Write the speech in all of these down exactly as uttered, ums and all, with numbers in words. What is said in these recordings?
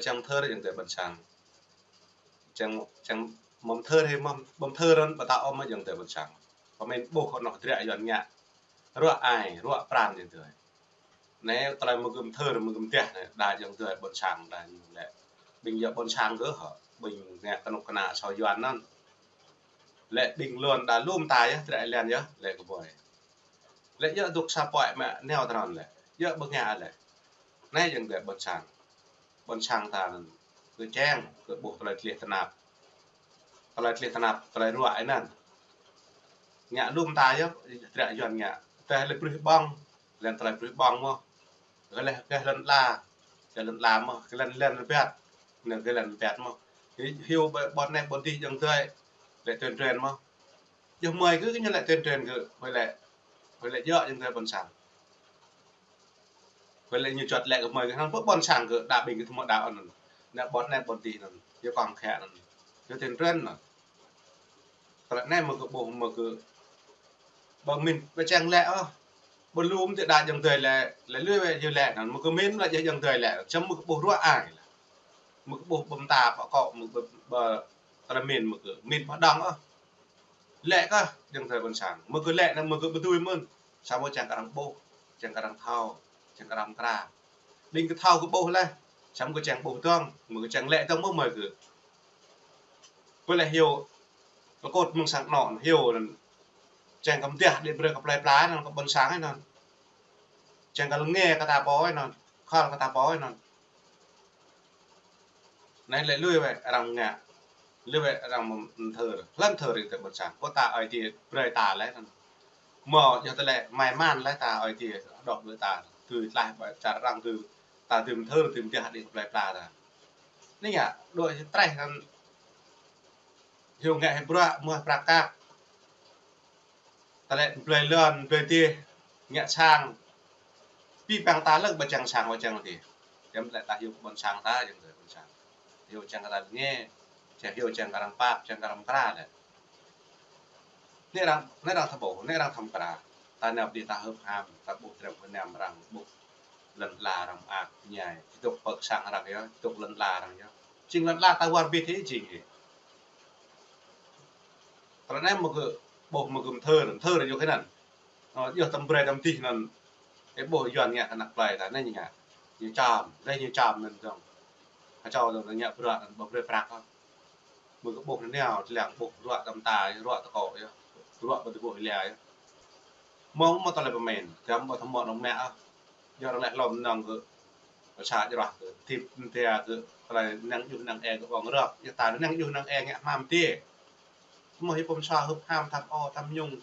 Čang thơ ayŏng adơi ƀôn sang. Čang, čang mơ̆ng thơ hĭ mơ̆ng, mơ̆ng thơ rŏn ƀu ta ôm ayŏng adơi ƀôn sang. Pơmĭn ƀuh kơ anŏ hơdră Yuan ngă. Ruă ai, ruă pran ayŏng adơi. Anai tơlơi mơgŭm thơ, mơgŭm teh anai, đa ayŏng adơi ƀôn sang, đa ñu lĕ. Ƀing yơh ƀôn sang kơ hŏ, ƀing ngă kơnuk kơna asâo Yuan anŭn. Lĕ ƀing lŏn đa lŏm ta yơh, trĕ lĕn yơh, lĕ kơ ƀuai. Lĕ yơh dŏ sa pơai mă neo tơnăn lĕ. Yơh ƀơ̆ng ngă lĕ. Anai ayŏng adơi ƀôn sang. Ƀôn sang ta anŭn. Kơ čang, kơ ƀuh tơlơi tlih tơnap. Tơlơi tlih tơnap, tơlơi ruă ai anŭn. Ngă lŏm ta yơh, trĕ Yuan ngă. Tơlơi lĕ brưh ƀơ̆ng, lĕ tơlơi brưh ƀơ̆ng mơ̆. Gơleh, gơleh lŏn la, gơleh lŏn la mơ̆, gơleh lŏn rơbat, anai gơleh lŏn rơbat mơ̆. Hyu, hyu ƀơ-, ƀôn anai ƀôn adih ayŏng adơi, lĕ tuyên truyền mơ̆. Yơh mơi kơ, kơ ñu lĕ tuyên truyền kơ, huai lĕ, huai lĕ yơh ayŏng adơi ƀôn sang. Huai lĕ ñu čuăt lĕ kơ mơi kơ, hăng pơ ƀôn sang kơ, đa ƀing kơ tơmơ̆ đa anŭn. Anai ƀôn anai ƀôn adih anŭn, yơh kong khĕ anŭn. Yơh tuyên truyền anŭn. Tơlơi anai mơ̆ kơ ƀuh mơ̆ kơ ƀơ min ƀơ čang lĕ ôh. Ƀơ lŏm tơdah ayŏng adơi lĕ, lĕ lui wĕ yơh lĕ anŭn, mơ̆ kơ min lĕ yơh ayŏng adơi lĕ, čăm mơ̆ kơ ƀuh ruă ai lĕ. Mơ̆ kơ ƀuh ƀơ̆ng ta pơkŏ, mơ̆ kơ ƀơ tơlơi min mơ̆ kơ min pơđŏng ôh. Lĕ kơ ayŏng adơi ƀôn sang. Mơ̆ kơ lĕ anŭn mơ̆ kơ ƀu dưi mơ̆n. Samơ̆ čang kơ arăng ƀuh, čang kơ arăng thâo, čang kơ arăng pơkra. Ƀing kơ thâo kơ ƀuh lĕ, samơ̆ kơ čang ƀuh dơ̆ng, mơ̆ kơ čang lĕ dơ̆ng mơ̆ mơi kơ. Kơ lĕ hyu, kơ kôt mơ̆ng sang anŏ, hyu anŭn. Čang kơ mơdeh đĭ brơi kơ plơi pla anŭn, kơ ƀôn sang anŭn. Čang kơ lơnge kơ ta pô anŭn, khŏl kơ ta pô anŭn. Anai lĕ lui wĕ arăng ngă, lui wĕ arăng mơ̆ng thơ, hlăm thơ ri tơ ƀôn sang. Pô ta ơi ti brơi ta lĕ anŭn. Mơ̆ yơh tơlơi mai man lĕ ta ơi ti dŏ lui ta, tui tlaih ƀơi čar arăng tui, ta tui mơ̆ng thơ, tui mơdeh đĭ kơ plơi pla ta. Anai ngă, đuaĭ treh anŭn. Hyu ngă hĭ bruă, mơ̆ prăk kăk. Tơlơi blơi lŏn, blơi dih, ngă sang. Pi păng ta lăng ƀơ čang sang, ƀơ čang dih. Yăm lĕ ta hyu ƀôn sang ta, yăm lĕ ƀôn sang. Hyu čang kơ ta lơnge, čang hyu čang kơ arăng pap, čang kơ arăng pơkra lĕ. Anai arăng, anai arăng thâo ƀuh, anai arăng thâo pơkra. Ta nao ƀơi ta hơ̆p ham, ta ƀuh trem hơnam arăng, ƀuh lŏn la arăng mơak, ñai. Či dŏ pơ sang arăng yơh, či dŏ lŏn la arăng yơh. Jing lŏn la ta wơr bĭt hĭ jing hĭ. Tơlơi anai mơ̆ kơ ƀuh mơ̆ kơ mơ̆ng thơ, mơ̆ng thơ yơh kơ anŭn. Ơ, yơh tơm brơi tơm dih anŭn. Ê ƀuh Yuan ngă kơ anăk plơi ta, anai ñu ngă. Ñu čăm, lĕ ñu čăm anŭn dơ̆ng. Kơ čô dơ̆ng ngă bruă anŭn ƀu brơi prăk ôh. Mơ̆ kơ ƀuh anai nao, tơlang ƀuh bruă tơm ta, bruă tơkŏ yơh. Bruă ƀu tơgŭ hĭ lĕ yơh. Mơ̆ng mơ̆ tơlơi pơmĭn, tơm ƀu tơmŏ nong mă ôh. Yơh arăng lĕ hlŏm nong kơ Sa jrah kơ, tip mtia kơ, tơlơi năng juh năng e kơ ƀơ̆ng rơ̆k, yơh ta năng juh năng e ngă hmam tê. Mơ̆ hyu pơm sa hơ̆p ham tham ô, tham nhũng.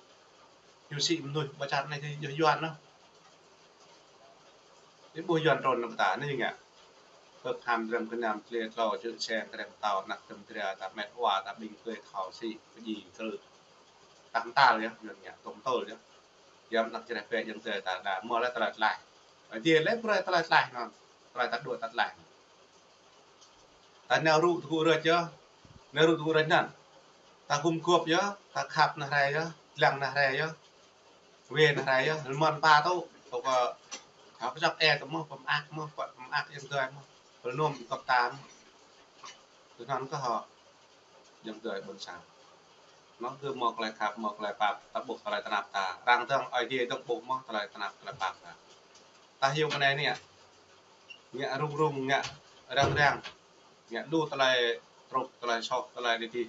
Hyu sĭ mơnuih ƀơ čar anai yơh Yuan anŭn. Ih ƀuh Yuan trŭn anŭn ta, anai ngă. Hơ̆p ham drăm kơnam tlê tlô, čư̆ seng, krem tao, anăk tơm tria, ta met wa, ta ƀing kơi thâo sĭ, pơjing krư̆. Tah mơta yơh, Yuan ngă, tôm tơl yơh. Yăm anăk čreh pĕ ayŏng adơi ta đa mơ̆ lĕ tơlơi tlaih. Ơi adai lĕ brơi tơlơi tlaih anŭn. Tơlơi ta đuaĭ ta tlaih. Ta nao rŭ tơgŭ rơč yơh. Nao rŭ tơgŭ rơč anŭn. Ta gum gŏp yơh, ta khăp ană hrơi yơh, lăng ană hrơi yơh. Wê ană hrơi yơh, rơmơn pa tŭ, tŭ kơ, thâo kơčŏk e tŭ mơ̆, pơmơak mơ̆, pơmơak ayŏng adơi mơ̆, pơlơnum gŏp ta mơ̆. Tui anŭn kơ hŏ. Ayŏng adơi ƀôn sang. Anŭn kơ mơ̆ tơlơi khăp, mơ̆ tơlơi pap, ta ƀuh tơlơi tơnap ta. Arăng dơ̆ng, ơi adai dơ̆ng ƀuh mơ̆ tơlơi tơnap, tơlơi pap ta. Ta hyu mơ̆ng anai anai. Ngă rŭng rŭng, ngă răng răng. Ngă lu tơlơi truh, tơlơi soh, tơlơi dih dih.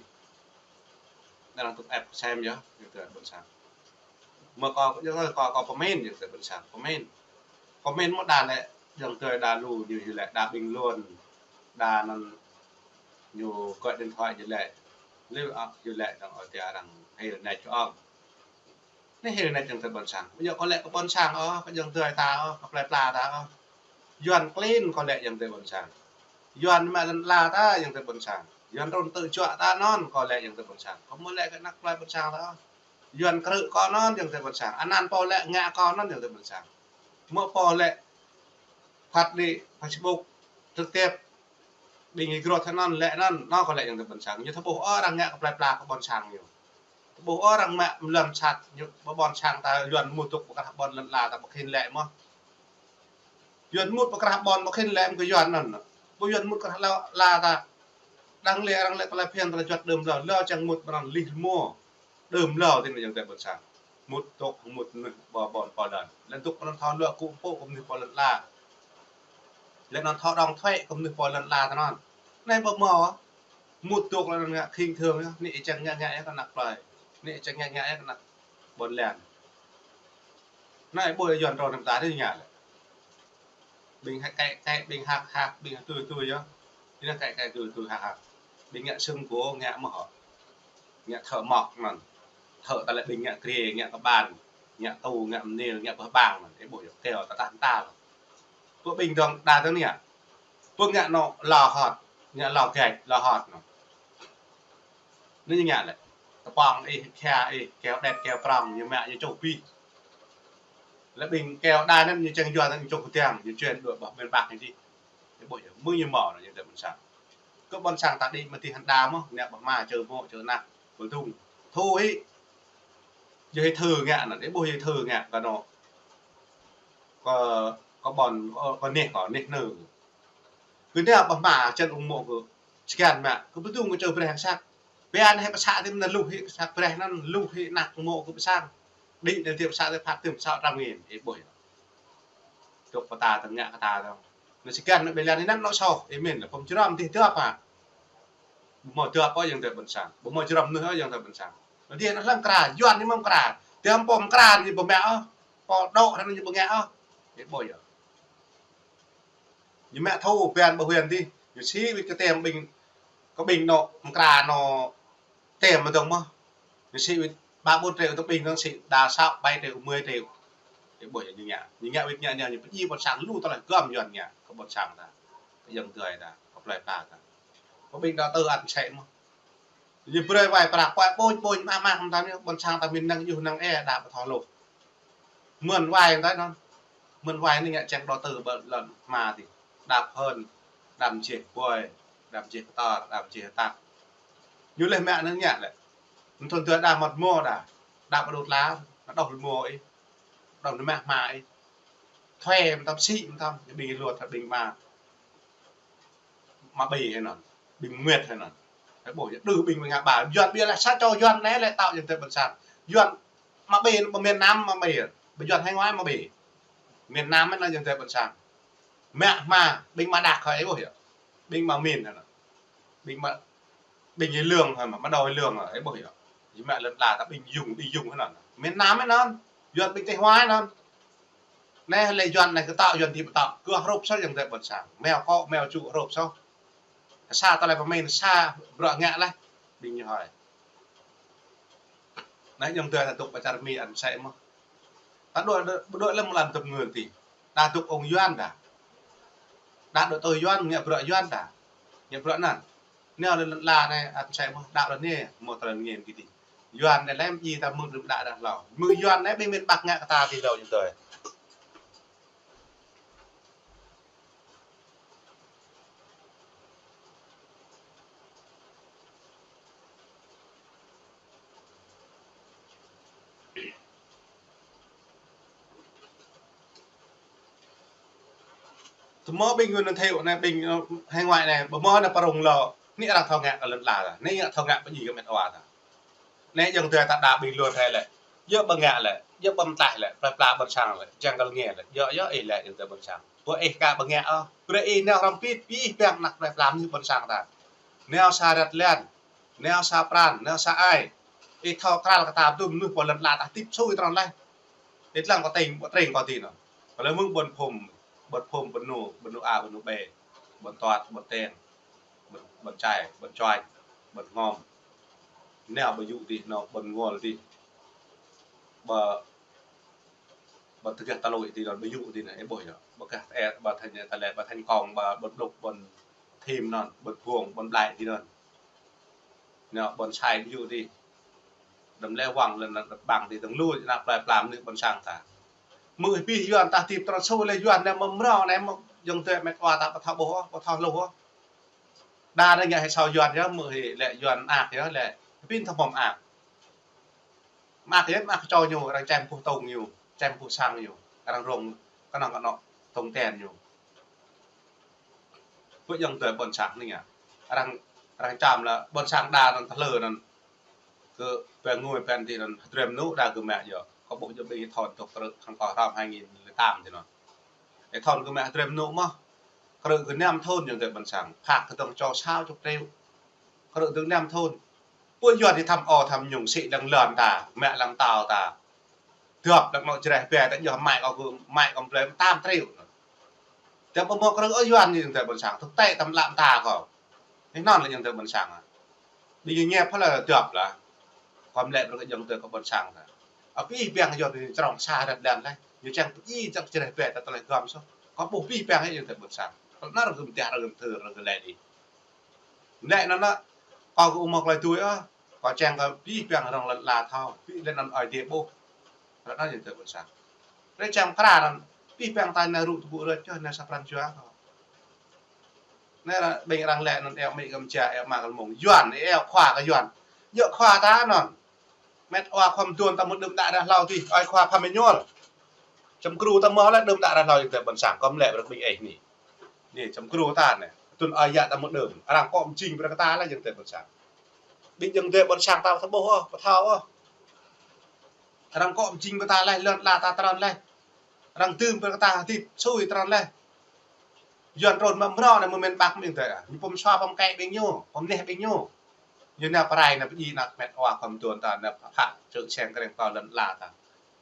Arăng tŭk ĕp sem yơh, ayŏng adơi ƀôn sang. Mơ̆ kâo, ayŏng adơi kâo, kâo pơmĭn, ayŏng adơi ƀôn sang, pơmĭn. Pơmĭn mơ̆ đa lĕ, ayŏng adơi đa lu, ñu hyu lĕ, đa ƀing lŏn, đa anŭn ñu gọi điện thoại hyu lĕ. Lĕ, ơ, hyu lĕ, dơ̆ng ơi adai arăng hil anai čô ŏng. Anai hil anai ayŏng adơi ƀôn sang. Ƀu djơ̆ kâo lĕ kơ ƀôn sang ôh, kơ ayŏng adơi ta ôh, kơ plơi pla ta ôh. Yuan klin kâo lĕ ayŏng adơi ƀôn sang. Yuan mă lŏn la ta ayŏng adơi ƀôn sang. Yuan trŭn tơjuă ta anŭn kâo lĕ ayŏng adơi ƀôn sang. Kâo mơ̆ lĕ kơ anăk plơi ƀôn sang ta ôh. Yuan krư̆ kâo anŭn ayŏng adơi ƀôn sang. Anăn pô lĕ ngă kâo anŭn ayŏng adơi ƀôn sang. Mơ̆ pô lĕ phát đi Facebook trực tiếp. Ƀing gih grŏt anŭn lĕ anŭn, anŭn kâo lĕ ayŏng adơi ƀôn sang. Ñu thâo ƀuh ôh arăng ngă kơ plơi pla kơ ƀôn sang ñu. Thâo ƀuh ôh arăng mă mlăm sat ñu ƀơ ƀôn sang ta Yuan mŭt tŭk pơkrah ƀôn lŏn la ta ƀu khĭn lĕ mơ̆. Yuan mŭt pơkrah ƀôn ƀu khĭn lĕ mơ̆ kơ Yuan anŭn. Ƀu Yuan mŭt kơ hlâo la ta. Đang lĕ arăng lĕ tơlơi phiăn tơlơi juăt đưm hlâo, hlâo čang mŭt ƀơi anŭn lih mô. Đưm hlâo tĭn mơ̆ ayŏng adơi ƀôn sang. Mŭt dŏ mŭt neh ƀơ ƀôn pô lŏn. Lĕ dŏ ƀơi anŭn thâo luă gŭ pô kơ mơnuih pô lŏn la. Lĕ anŭn thâo đŏng thuê kơ mơnuih pô lŏn la tơ anŭn. Anai ƀu hmâo. Mŭt dŏ lĕ anŭn ngă khinh thường yơh. Anai čang ngă ngă yơh kơ ană plơi. Anai čang ngă ngă yơh kơ ană ƀôn lan. Anai ƀu Yuan rŏ năm ta dih ngă lĕ. Ƀing hă kĕ kĕ, ƀing hăk hăk, ƀing tui tui yơh. Ƀing hă kĕ kĕ, tui tui, hăk hăk. Ƀing ngă sưng gô, ngă mơ̆ hŏ. Ngă thợ mộc anŭn. Thợ ta lĕ ƀing ngă krê, ngă kơ ƀan, ngă tu, ngă mơnil, ngă pơh ƀang anŭn. Ih ƀuh yơh, keo ta tah ta lŏ. Pơ ƀing dŏng đa tơ anai. Pơ ngă anŏ lŏ hŏt, ngă lŏ gĕt, lŏ hŏt anŭn. Anai ñu ngă lĕ. Tơpŏng ih, khia ih, keo đet, keo prŏng, ñu mă, ñu čuh pih. Lĕ ƀing keo đa anŭn ñu čang Yuan anŭn ñu čuh kơtiang, ñu čuên đuaĭ ƀơi miền Bắc anai dih. Ih ƀuh yơh, mơ̆ng ñu hmâo anŭn ñu tơ ƀôn sang. Kơ ƀôn sang ta đĭ mơ̆ tih hăn đa mơ̆, ngă ƀơ hma čơ mŏ čơ ană, ƀơ tŭng. Thu hĭ. Yơh hĭ thư ngă anŭn, ih ƀuh yơh thư ngă kơ anŏ. Kơ, kơ ƀôn, kơ, kơ neh, kơ neh nư. Kơ anai ƀơ hma čan ung mô̆ kơ. Sơkăn mă, kơ pơdŭng kơ čơ breh hăng săk. Bĕ anai hĭ pơsă tĭm anŭn luh hĭ săk breh anŭn, luh hĭ ană mô̆ kơ pơsang. Đĭ anŭn tĭm pơsă tĭm phat tĭm pơsă trăm nghìn, ih ƀuh yơh. Dŏ pơta tơngă kơ ta tơ̆ng. Anŭn sơkăn anŭn bĕ lan anŭn anŏ soh, ih mĭn lĕ pơm jrŏm dih dŏp hă. Ƀu hmâo dŏp ôh ayŏng adơi ƀôn sang. Ƀu hmâo jrŏm mơnuih ôh ayŏng adơi ƀôn sang. Anŭn dih anŭn hlăm mơkra, Yuan anai mơ̆ mơkra. Dih hăm pô mơkra anai ƀu mă ôh. Pô dŏ anŭn ñu ƀu ngă ôh. Ih ƀuh yơh. Ñu mă thu bĕ an ƀơ huyện dih, ñu sĭ wĭt kơ tem ƀing, kơ ƀing anŏ mơkra anŏ tem mơ̆ dŏng mơ̆. Ñu sĭ wĭt ba bốn triệu tơ ƀing dŏng sĭ đa sáu bảy triệu, mười triệu. Ih ƀuh yơh ñu ngă. Ñu ngă wĭt ngă ngă ñu pơdjai ƀôn sang lu tơlơi gơ̆m Yuan ngă kơ ƀôn sang ta. Kơ ayŏng adơi ta, kơ plơi pla ta. Kơ ƀing đa tơ ăn sĕ mơ̆. Ñu brơi wai prăk kuai ƀôñ ƀôñ mă mă mơtam yơh, ƀôn sang ta mĭn năng yơh năng ê đa ƀu thâo hluh. Mơ̆n wai tơl anŭn. Mơ̆n wai anai ngă čang đầu tư ƀơi lŏn hma dih. Đa phơn, đa mơčeh ƀơi, đa mơčeh kơtor, đa mơčeh tăk. Ñu lĕ mă anŭn ngă lĕ. Mơ̆n thun tui đa mŏt mô đa. Đa ƀu đôč la, đa đôč mô ih. Đôč mă hma ih. Thuê mơtam sĭ mơtam, ƀing luật ƀing mă. Mă ƀĕ hĭ anŭn, ƀing mĕt hĭ anŭn. Hĭ ƀuh yơh, đơ ƀing ngă ƀă, Yuan ƀiă lĕ sa čô Yuan anai lĕ tŏ ayŏng adơi ƀôn sang. Yuan mă ƀĕ, ƀơi miền Nam mă ƀĕ, ƀơi Yuan hải ngoại mă ƀĕ. Miền Nam anŭn ayŏng adơi ƀôn sang. Mă hma, ƀing mă Dak hĭ ƀuh yơh. Ƀing mă Min hĭ anŭn. Ƀing mă, ƀing Ê Lương hĭ mă, mă đôi Ê Lương hĭ ƀuh yơh. Ƀing mă lŏn la ta ƀing Yung, ƀing Yung hĭ anŭn. Miền Nam hĭ anŭn, Yuan ƀing Tây Hoá hĭ anŭn. Anai lĕ Yuan anai kơ tŏ, Yuan dih ƀu tŏ. Kơ hrup soh ayŏng adơi ƀôn sang. Meo kŏ, meo ču hrup soh. Sa tơlơi pơmĭn, sa bruă ngă laih. Ƀing ñu hơi. Anai ayŏng adơi ta dŏ pơ čar Mi ăn sĕ mơ̆. Ta đuaĭ, đuaĭ lăm lăm tơm ngưn dih. Đa dŏ ung Yuan đa. Đa dŏ tui Yuan, ngă bruă Yuan đa. Ngă bruă anŭn. Anai lŏn la anai ăn sĕ mơ̆, đa lŏn anai, mơ̆ tơlơi ngên kơ dih. Yuan anai lĕ mơ̆ djai ta mơ̆ng rĭm đă đa hlâo. Mơ̆ Yuan anai ƀing miền Bắc ngă kơ ta dih hlâo ayŏng adơi. Tơma ƀing Yuan anŭn thâo anai ƀing, ơ, hải ngoại anai, ƀu hmâo anai pơrŭng hlâo, anai arăng thâo ngă kơ lŏn la ta, anai ngă thâo ngă pơdjai kơ mĕt wa ta. Anai ayŏng adơi ta đa ƀing luar lĕ, yua ƀu ngă lĕ, yua ƀu mơtlaih lĕ, plơi pla ƀôn sang lĕ, jang kơ lĕ ngă lĕ, yua, yua ih lĕ ayŏng adơi ƀôn sang. Pô ih ka ƀu ngă ôh, brơi ih nao hrŏm pit, pit ih ƀiă ană plơi pla mơnuih ƀôn sang ta. Nao sa rơ̆t lan, nao sa pran, nao sa ai. Ih thâo krăl kơ ta tŭ mơnuih pô lŏn la ta tĭp sui tơrŏng laih. Ih lăng kơ tring, ƀu tring kơ dih anŭn. Kơ lĕ mơ̆ng ƀôn phŭm, ƀôn phŭm, ƀôn nu, ƀôn nu a, ƀôn nu bê, ƀôn tuăt, ƀôn teng, ƀôn, ƀôn čai, ƀôn čuač, ƀôn hngom. Nao ƀu yŭ dih, nao ƀôn ngol dih. Ƀơ, ƀơ tơgah ta lui dih, nao ƀu yŭ dih anai, ih ƀuh yơh. Ƀơ gah, ơ, ƀơ Thanh, ta lĕ, ƀơ Thanh Kông, ƀơ, ƀôn Blŭk, ƀôn Thim anŭn, ƀôn Phuông, ƀôn Blai dih anŭn. Nao ƀôn Sai ƀu yŭ dih. Đăm lĕ wăng lĕ ană ƀăng dih dơ̆ng lui, ană plơi pla mơnuih ƀôn sang ta. Mơ̆ ih pih Yuan ta tĭp tơrŏng sui lĕ Yuan anai mơ̆ mrâo anai mơ̆ ayŏng adơi mĕt wa ta ƀu thâo ƀuh ôh, ƀu thâo hluh ôh. Đa anai ngă hĭ sâo Yuan yơh, mơ̆ hĭ lĕ Yuan mơak yơh lĕ. Pin thâo mơ̆ mơak. Mơak yơh, mơak kơ čô ñu, arăng čem puh tông ñu, čem puh sang ñu, arăng rông kơnơ̆ng kơnŏ tông ten ñu. Pơ ayŏng adơi ƀôn sang anai ngă. Arăng, arăng čăm lĕ ƀôn sang đa anŭn tơlơi anŭn. Kơ pơ ngui pơ anai anŭn hơdrem anŭn đa kơ mă yơh. Kâo ƀuh yơh ƀing thôn tŏk krư̆ hăng kâo hrŏm hai nghìn lẻ tám tui anŭn. Ê thôn kơ mă hơdrem anŭn mơ̆n. Krư̆ kơ năm thôn ayŏng adơi ƀôn sang. Phak kơ tơ̆ng čô sa čô triu. Krư̆ kơ năm thôn. Pơ Yuan ñu thăm ôh thăm mơñum sĭ lăng lŏn ta, mă lăng tao ta. Dŏp lăng anŏ Jrai Be ta yơh mă kơ mă kơ plei tam triu. Tơdah ƀu hmâo krư̆ ôh Yuan ñu tơ ƀôn sang, tŭk tĕ tăm lăm ta kơ. Anai anŭn lĕ ayŏng adơi ƀôn sang. Ƀing ñu ñĕp lĕ dŏp lĕ. Kâo mă lĕ brơi kơ ayŏng adơi kơ ƀôn sang ta. Abih bang Yuan ñu črŏng sa rơ̆t đan lĕ. Ñu čang pơjing čang Jrai Be ta tơlơi gơ̆m soh. Kâo ƀuh abih bang ayŏng adơi ƀôn sang. Kâo nao rơgơ̆m teh rơgơ̆m thơ rơgơ̆m lĕ đi. Lĕ anŭn anŭn, kâo kơ ƀu hmâo tơlơi tui ôh, kâo čang kơ abih bang rŏng lŏn ala thâo, abih lĕ anŭn Ơi Adai ƀuh. Ră anŭn ayŏng adơi ƀôn sang. Ră čang kra anŭn, abih bang ta nao rŭ tơpŭ rơ̆t čoh nao sa pran jua kâo. Anai ră ƀing arăng lĕ anŭn eo amĭ kơ mơčah, eo ama kơ lơmông. Yuan, eo khua kơ Yuan. Yơh khua ta anŭn. Met wa khua mơduôn ta mŭt đưm đă ră hlâo adih, ơi khua Phan Êñuôl. Čăm kru ta mơ̆ lĕ đưm đă ră hlâo ayŏng adơi ƀôn sang, kâo mă lĕ brơi kơ ƀing ih anai. Anai, čăm kru ta anai. Tŭn ơi yă ta mŭt đưm. Arăng kŏ mơjing brơi kơ ta lĕ ayŏng adơi ƀôn sang. Ƀing ayŏng adơi ƀôn sang ta ƀu ƀuh ôh, ƀu thâo ôh. Arăng kŏ mơjing brơi ta lĕ, lŏn ala ta trơn lĕ. Arăng dưm brơi kơ ta hơdip sui trơn lĕ. Yuan trŭn mă mrâo anai mơ̆ mĭn ƀă mơ̆ng tơi. Ñu pơm sua pơm kĕ ƀing ñu, pơm neh ƀing ñu. Ñu nao pơrai nao pơjing ană met wa khua mơduôn ta nao phă čư̆ seng kreng ta lŏn ala ta.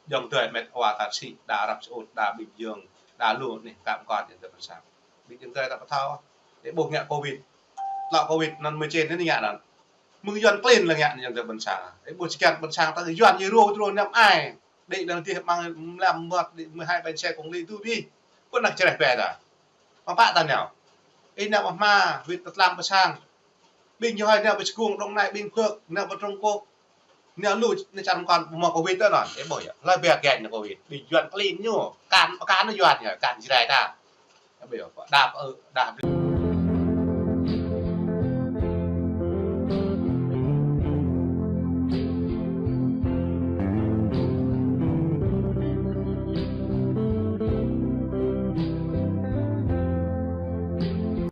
Ayŏng adơi met wa ta sĭ đa răp sơut đa ƀing yơ̆ng đa lu anai kăm kơt ayŏng adơi ƀôn sang. Ƀing ayŏng adơi ta ƀu thâo. Ih ƀuh ngă covid. Tlŏ covid anŭn mơčen anai ngă anŭn. Mơ̆ng Yuan klin lĕ ngă anai ayŏng adơi ƀôn sang. Ih ƀuh čơkăn ƀôn sang ta Yuan ñu rô rô năm ai. Đĭ lăng adih mơ̆ng mlam mơmŏt đĭ mơhai ƀañ se kông lĭ tu bih. Pơ anăk Jrai Be ta. Mă pă ta nao. Ih nao pơ hma, wĭt pơ tlam pơ sang. Ƀing ñu hơi nao pơ Čơkung, Đồng Nai, ƀing Phước, nao pơ Trung Quốc. Nao lu, nao čar mơkŏn, ƀu hmâo covid tơ anŭn. Ih ƀuh yơh. Hlơi ƀiă gĕn nao covid. Ƀing Yuan klin ñu. Kan, kan Yuan yơh, kan Jrai ta. Ih ƀuh yơh, đa, ơ, đa